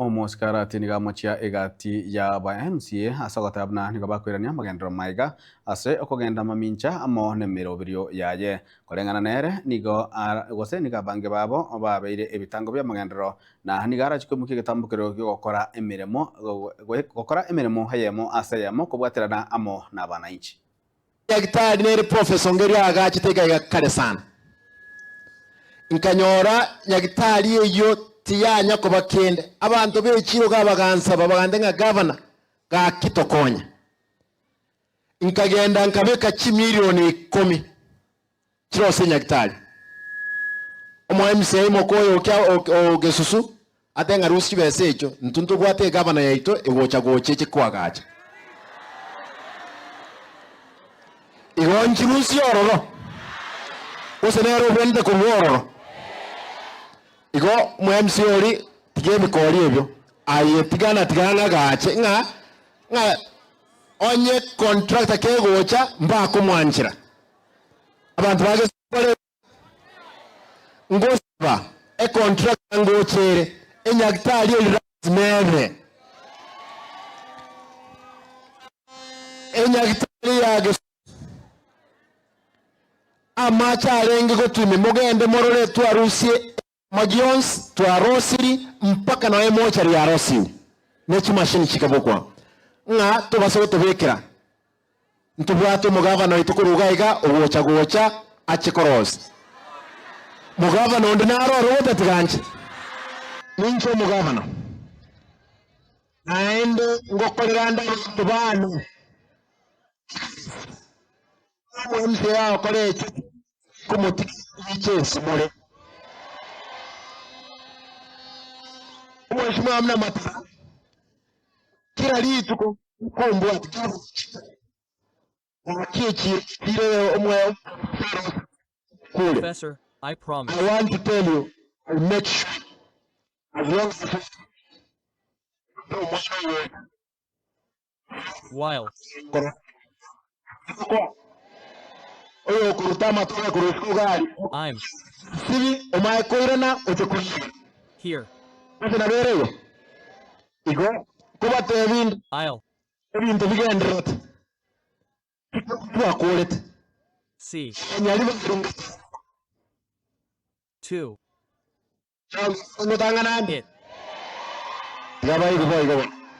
Omosikarati nigo amochia egati y'aba MCA ase ogoteba buna nigo bakoirania amagenderero maiga ase okogenda mamincha amo nemeroberio yaye. Koreng'ana nere nigo gose nigo abange babo babeire ebitango bi'amagenderero na nigo arache koimokia egetambokero gi'ogokora emeremo gokora emeremo eyemo ase eyemo kobwaterana amo nabananchi. Daktari nere professor ngeria agachete iga iga kare sana. Nkanyora nyagitari eyio tiyanya koba kende. Abanto b'echiro iga bagansaba bagante ng'a gavana gaki tokonye. Nkagenda nkabeka chimilioni ikomi chire ase enyagitari. Omo MCA moka oyo okia o Gesusu ate ng'a rusia chibesa echio intwe ntobwate egavana yaito egocha gocha eche koagacha. Igo nchirusie ororo, gose nere obwenerete korua ororo. Igo omo MCA oria tiga ebikori ebio aye tigana tiga ng'agache ng'a ng'a onye contractor kegocha mbakomwanchera. Abanto ba Gesusu bare ngosaba econtract ngochere enyagitari eri lazima ebe. Enyagitari ya Gesusu amache arenge gotwa mogende morore twarusie Amagi onsi twarosiri mpaka nonya emochari yarosiwe ne chimashini chikabokwa ng'a tobase gotobekera. Ntobwate omogavana oito korwa iga iga ogocha gocha ache korosia. Mogavana onde naro ore ogotatiga inche? Ninche omogavana, naende ngokorera nde abanto baane. Omomisa yagokora ekio komotiga riche ense more. Omweshimiwa buna matara kera rituko kombwati gaki echire omwe kure. Professor, I promise. I want to tell you, I'll make sure as long as omwana oyo While. Oyokoruta amatoke korwa isiko iga aria. I'm. Sibi omae koirana oche koira. Here. Gose nabere igo? Igo nkobatebia inde, I'll. ebinto bigendererete, twakorete. See. Abanyari barenge. To. Ngotang'ana ande? It. Tiga baigwe boigo bono.